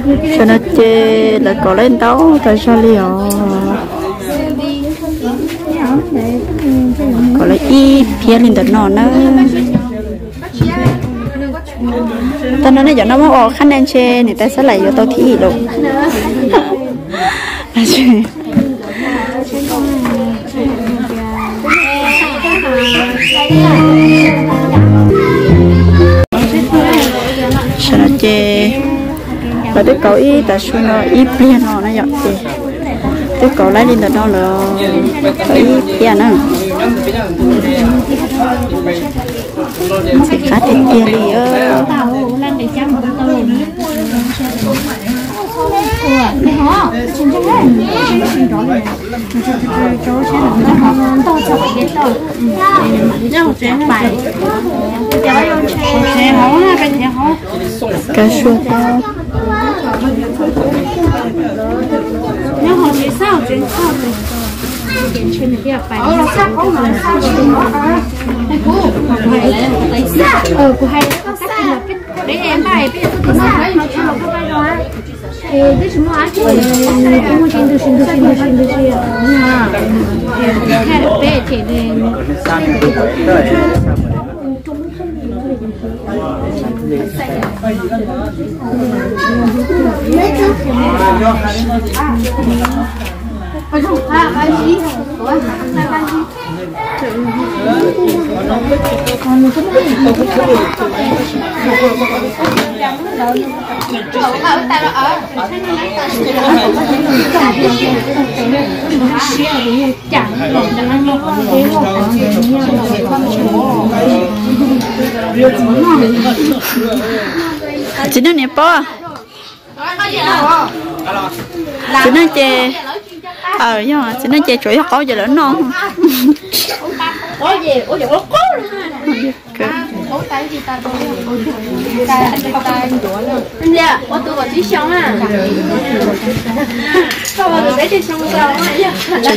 Tam no ces lawv kov lawv ntaub tas zog li os. Kov lawv ib phiab li ntawm no na. Tam no nej cov no muab ua qhab na ntshe niam tais Xab Laim yuav tau thib ib lawm. Tam no ces lawv twb kov ib tav su no ib pliag no na yom, ces twb kov lawv li ntawm no lawm, kov ib phiab na. Ntxim qab tiag tiag li. Kav suab tau. Txiv neej niam pog, txiv neej ces, yog txiv neej ces tsuas yog qaub ces lawv noj. Tso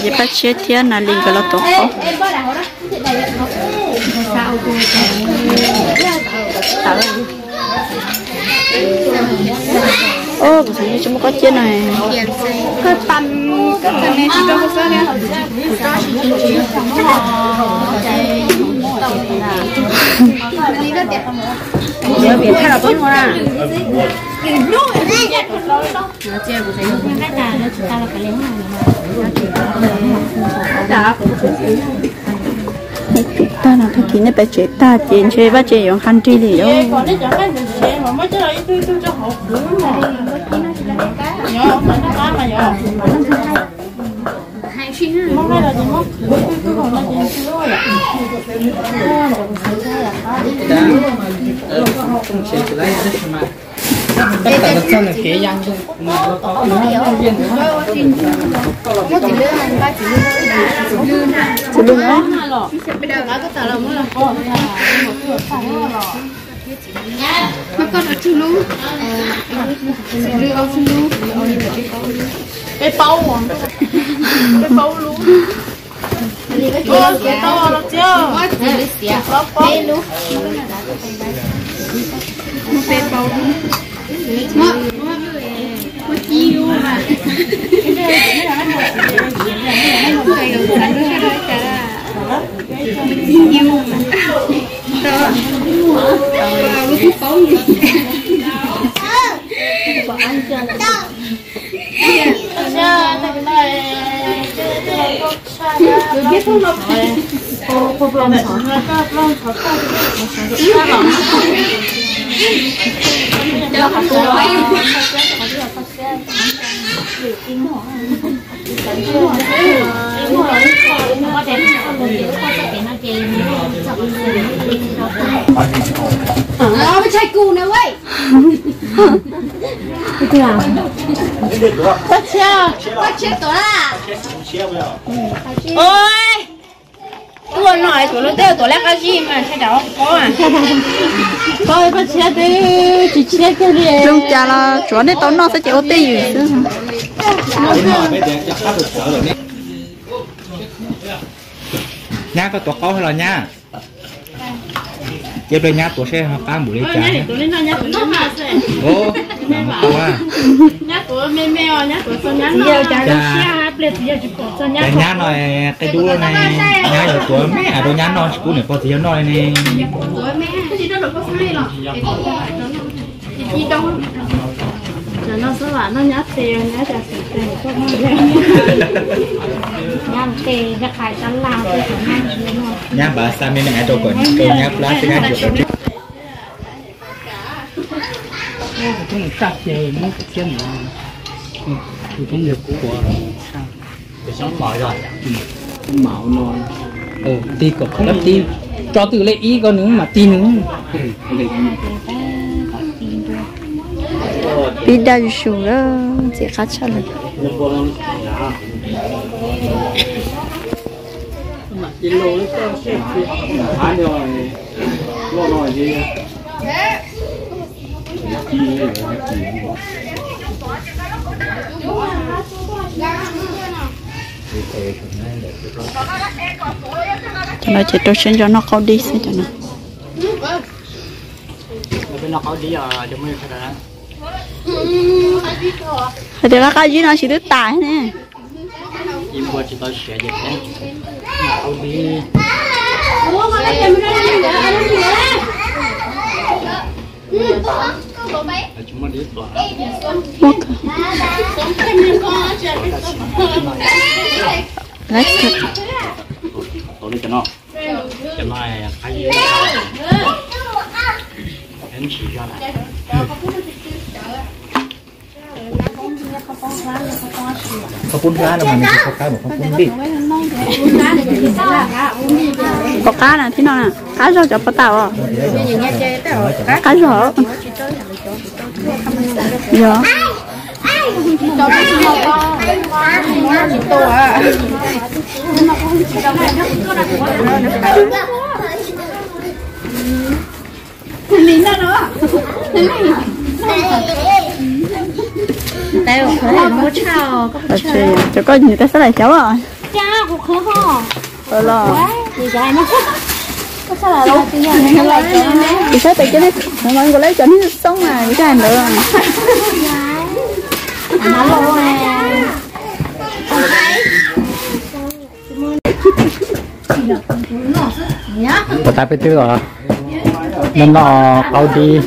ces Paj Tshiab thiab Nas Lis nkawd los tuav qaub. Kuv xav tsis muaj qaub ciab na. Tag no tag kis nej pais tsev tag ces ntshe Vaj Tse yuav nqa nrig li os. Tsis lwj na. Peb paub, peb paub lub. Tau los txiv. Peb paub lub. Paj Tshiab, Paj Tshiab tuav na. Ua no tuav lub teb tuav laj qab zib mas ntshe rau qhov Paj Tshiab twb tsis tshiab kiag li. Zoo cas los tsuav nej tau noj xwb ces ua tej ywm xwb. Nyab, koj tuav qaub los nyab? Cia pliag nyab tuav seb ho qab npaum li cas. Cas nyab no qia dub ne, nyab yuav tuav me rau nyab noj tsis pub niam pog txiv yawg noj li ne. Cov no xwb vam noj nyab tes, nyab cas xav tes koj noj. Nyab tes yog qais tab laj, nyab npaj xa me me rau kom nyab plab xwb nyab yuav. Tig kom koj tig, tso twg lej ib ko nws mam tig nws. Pib daj zus zus lawm, ntxim qab tshaj lawm. Cov no ces rau siab ntso noj qaub dib xwb cov no. Hais tias qab qab zib no tsis twb tas ne. Qhov pub hlab no mas nws tsis tau qab npaum qhov pub npij. Qhov qab na thib no na, qab zog cov pov tau os. Qab zog. Yog. Cov koj nyiam tais xab lais xyov. Los kuv saib tais kiab, kuv lawv cov niag xoob mas kuv caj ntawd. Puas tas peb twb los noj noj qaub dib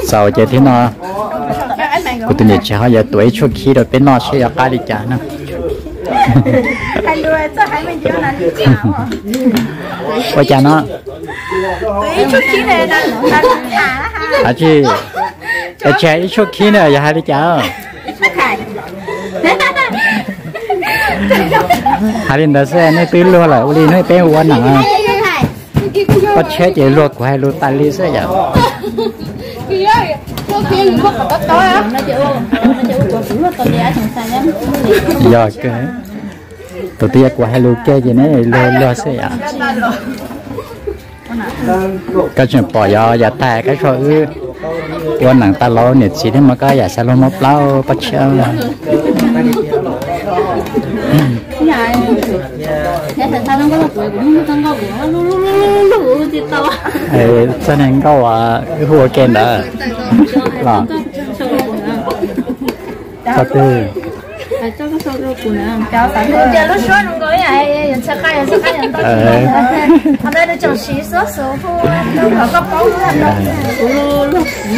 txaus ces thiab no. Kuv tus niam tsev ho yuav tuav ib tshuaj khib rau peb noj seb yuav qab li cas no. Ua cas no? Tsis, es ib tshuaj khib na yog hais li cas? Hais li ntawd xwb nej twb luag lawm ua li nej peb ua neem. Koj tshiab ces luag kuv hais lus tas li xwb yom. Yog kawg, tus twg yog kuv hais lus kiag ces neb luag luag xwb yom. Koj tseem pom yog yav tag koj tso wb ua neem tas los niam txiv thiab mas koj yam xav luag mob plab poj tshiab. Txoj niag nkauj wb hu ua ke ntawd los. Txoj twg?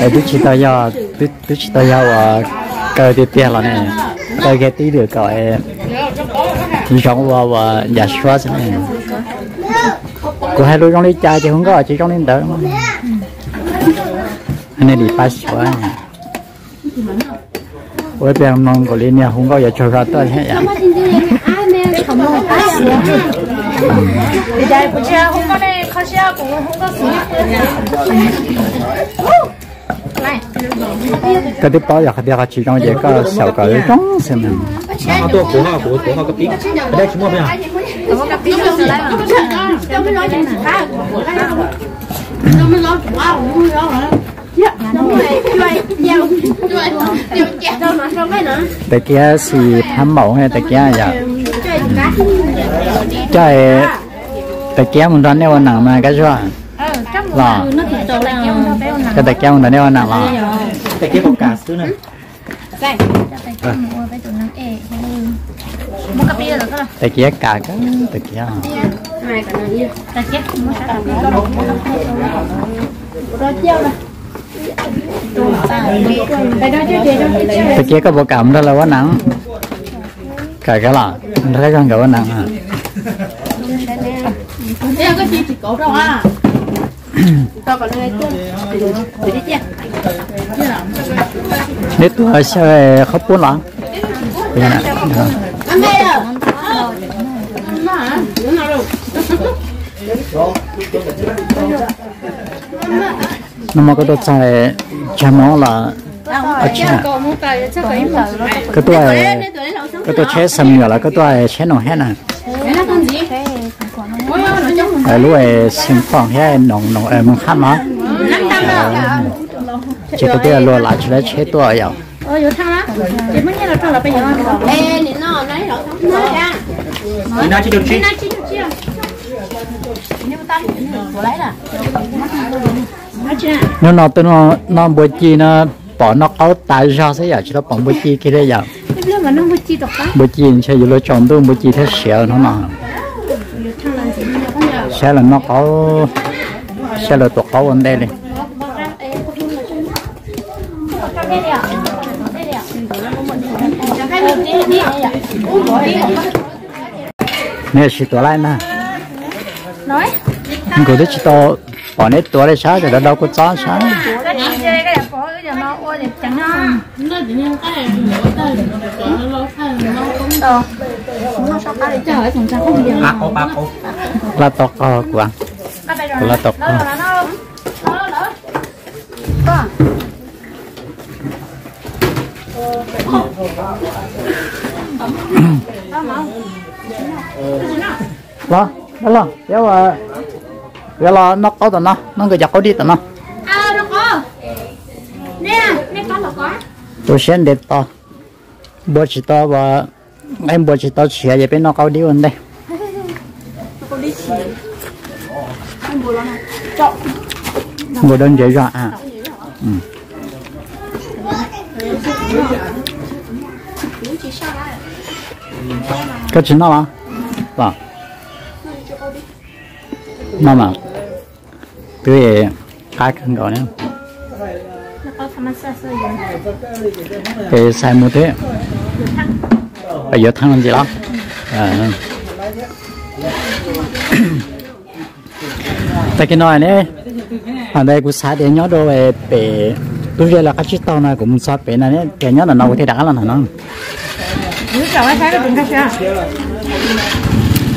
Twb tsis tau yog, twb tsis tau yog uas kaw tiag tiag los ne, kaw kiag tib lwm kom zoo ua uas yav suab xwb ne. Kuv hais lus zoo li cas ces hu nkauj tsis zoo li ntawd. Nej dim pab suav. Ua ib pliag mloog nkaus li niag hu nkauj yuav tsaug zog tuaj thiab yom. Koj twb paub yog qhov tias qhov tsis zoo ces koj xyaum kom zoo xwb mas. Tais kiab xis phab maum tais kiab yom. Coj tais kiab mus nrog nej ua neem mas Kab Zuag los. Coj tais kiab mus nrog nej ua neem los. Tais kiav kam, tais kiav. Tais kiav, koj puas kam nrog lawv ua neej? Kam, kam los nrog zog nkawd ua neej. Neb tuaj xyaw qhaub poob los? Nag hmo koj tuaj txog tsag mov los? Koj tuaj, koj tuaj tsheb xam nyuam los koj tuaj tsheb noog hab na? Lub xeem phoom thiab noog, noog moog hab no. Ces koj twb luag lav tsis lav tsheb tuaj yom? Hnub no tuaj noj npua ci no pom noj qaub tas zog xwb yom, tsis tau pom npua ci kiag li yom. Npua ci ntshe yuav luag tsaus ntuj npua ci thiaj siav hnub no. Saib lawv noj qaub, saib lawv tuav qaub ua ntej li. Neb sim tuav laij na. Nkaus twb tsis tau pom neb tuav li sab, cov dau dau kuv txob sab. Laj tau qog kuv, kuv laj tau qog. Los, los, yuav los noj qaub tom no, noj nkawd cov qaub dib tom no. Tu siab ntev to, npua tsis tau, nqaij npua tsis tau tshiav ces peb noj qaub dib ua ntej. Npua dawb ntse zog a. Koj tsis noj los? Noj mas, twb qab kawg nkaus na. Es xais mus twb yuav theej ntxiv los? Tag kis no ne, hos ntawd kuv xav tias nyob rau pem tub zej lawv qab tsib taug no, kuv mus txog pem no tias nyob ntawm no kuv thiaj rov qab los ntawm no.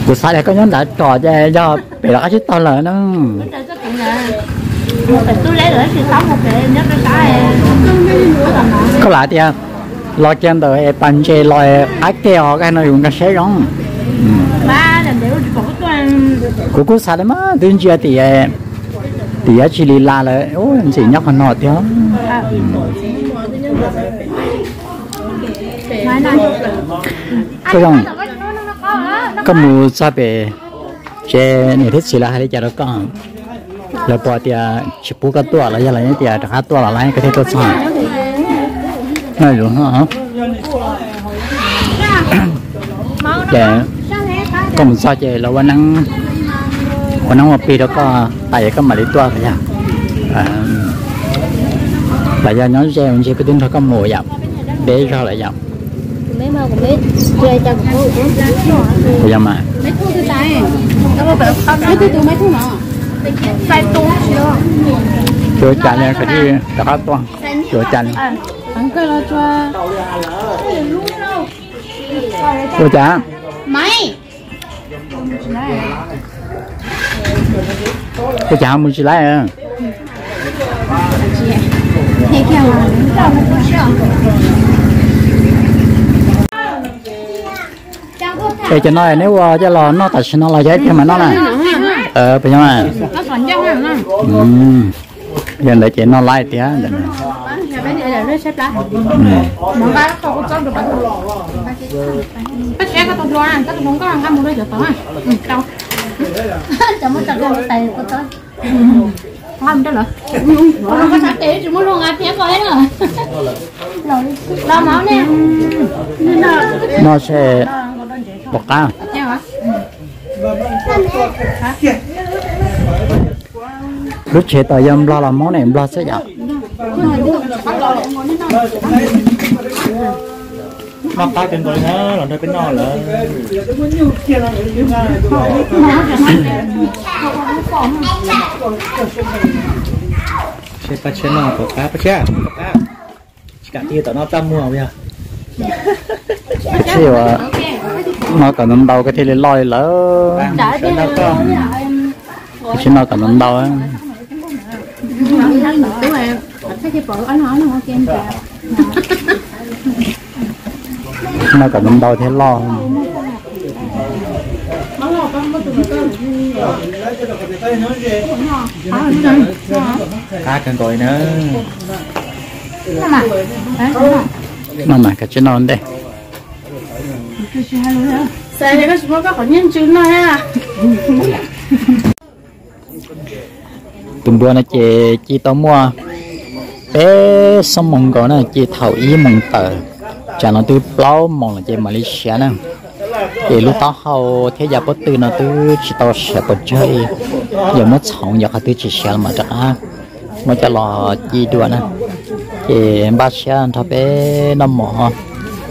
Kuv xav tias koj nyob nram tod ces yog pem lawv qab tsib taug lawm na. Koj lam tias los kiag ntawm pas ntses los qab ke os, koj hais no yus nkag siab zoo. Kuv kuj xav li mas twb ntsia tim, tim yav tsis li las lawm, ntxim nyob qhov no tiag. Koj zoo, koj mus txog pem tsev niam thiab txiv lawv hais li cas rau koj? Lawv pom tias tsis pub koj tuaj los yog lawv tias rov qab tuaj los lawv koj thiaj tuaj txog? Noj yus no. Ces koj mus txog ces lawv ua neeb, ua neeb ua plig rau koj tas es koj mam li tuaj los yog? Los yog nyob ze ntshe kuv twb nrog koj mus yom, deb zog lawm yom. Kuv yog mas. Tsis ua cas li, rov qab tuaj, tsis ua cas li. Ua cas? Ua cas ho mus tsis laib? Es cov no neb ua coj los noj tam sim no los yog ib pliag mam noj na? Puas yog? Yog ntawd ces noj laib tiag ntawd. Noj se pom qab. Lub tsev tom yog Nplog los Hmoob ne? Nplog xwb yom. Noj qab kawg nkaus li na, los nrog peb noj lawm. Seb Paj Tshiab noj puas qab, Paj Tshiab, puas qab? Tsis kam tig tom no txaj muag yog. Tab sis noj kom ntau ntau koj thiaj li loj li lawm. Tab sis noj kom ntau ntau. Noj kom ntau ntau thiaj loj. Qab kawg nkaus li na. Noj mas, kav tsij noj ntej. Tus npua no ces ci tau muaj peb xuab moos nkaus na, ci thaum ib moos tawm, tsam no twb plaub moos lawm ces mam li siav na. Ces lub taub hau thiab yav pob tw no twb tsis tau siav pes tsawg li, yog muab txhoov yog qhov twg tsis siav los mam rov qab muab coj los ci dua na. Ces npaj siab nrog peb noj mov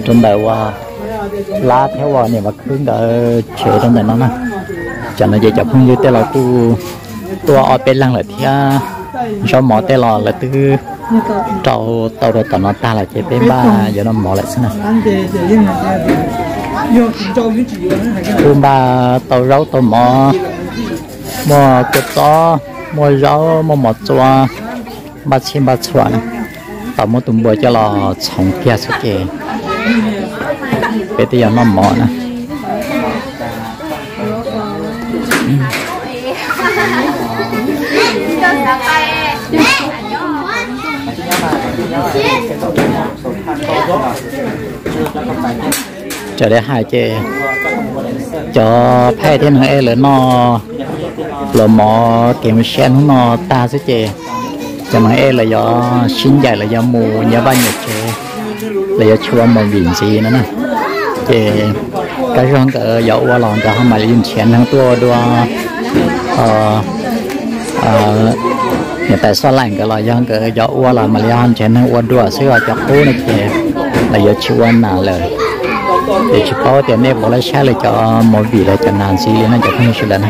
rau ntawm uas Lab thiab uas niam Vaj Khwb nkawd tsev rau ntawm no na. Tsam no ces cov phooj ywg tej los kuj tuaj ob peb leeg lawm thiab, zaub mov tej los lawv twb rau tau rau tom no tag lawm ces peb npaj yuav noj mov lawm xwb na. Kuj npaj tau zaub tau mov, muaj kua txob, muaj zaub, muaj mov txua, npaj txhij npaj txhua na. Tau muab tus npua coj los txhoov kiag xwb ces peb twb yuav noj mov na. Raws li hais ces cov phaij thiab neeg ej lawv noj pluas mov kev mus siab hnub no tag xwb ces cov neeg ej lawv yuav sib ncaim lawv yuav mus nyob vaj nyob tsev, lawv yuav tsis ua movie ntxiv no na. Ces Kab Zuag nkawd yuav ua los nkawd ho mam li nrhiav neeg tuaj ua dua. Niam tais Xoj Laim nkawd los yog nkawd yuav ua los mam li ho nrhiav neeg ua dua xwb os. Cov qub no ces lawv yuav tsis ua nas lawm. Ces tsis paub tias nej puas laib saib lawv cov movie lawv cov nas ntxiv li no cov phooj ywg sawv daws na.